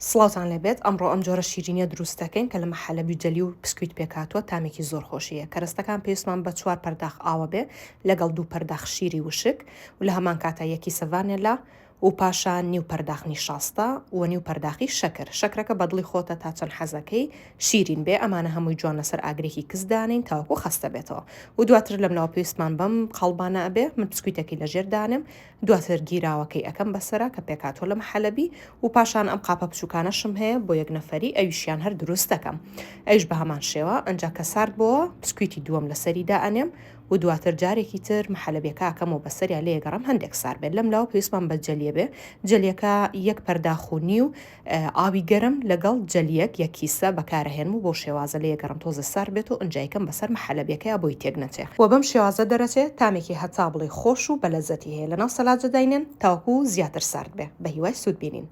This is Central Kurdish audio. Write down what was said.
سڵاوتان لێبێت ئەمڕۆ ئەم جۆرە شیرینیە دروست دەکەین کە لە مەحەلەبی و جەلی و پسکویت پێکهاتووە تامێکی زۆر خۆشی هەیە کەرەستەکان پێویستمان بە چوار پەرداخ ئاوە بێ لەگەڵ دوو پەرداخ شیری وشک و لە هەمان کاتا یەک کیسە ڤانێلا و پاشان نیو پەرداخ نیشاستە و نیو پەرداخی شەکر شەکرەکە بە دڵی خۆتە تا چەند حەزەکەی شیرین بێ ئەمانە هەمووی جوان لەسەر ئاگرێکی کز دانێین تاوەکو خەستە بێتەوە و دواتر لەملاوە پێویستمان بەم قاڵبانە ئەبێ من پسکویتەکەی لەژێر دانێم دواتر گیراوەکەی ئەکەم بەسەرا کە پێکهاتووە لە محەلەبی و پاشان ئەم قاپە بچوکانەشم هەیە بۆ یەک نەفەری ئەویشیان هەر دروست دەکەم ئەویش بە هەمان شێوە ئەنجا کە سارد بۆوە پسکویتی دووەم لەسەری دائەنێم و دواتر جارێکی تر محەلەبیەکە ئەکەمەوە بەسەریا لێگەڕێم هەندێک سارد بێت لەم لاوە پێویستمان بە جەلیە بێ جەلیەکە یەک پەرداخ و نیو ئاوی گەرم لەگەڵ جەلیەک یەک کیسە بەکارەهێنم و بەو شێوازە لێ گەڕم تۆزێ سارد بێت و ئنجا یکەم بەسەر محەلەبیەکەیا بۆی تێک نەچێ وە بەم شێوازە دەرەچێ تامێکی هەتا بڵێی خۆش و بەلەزەتی هەیە لەناو سەلاجە داینێن تاوەکو زیاتر سارد بێ بەهیوای سوود بینین.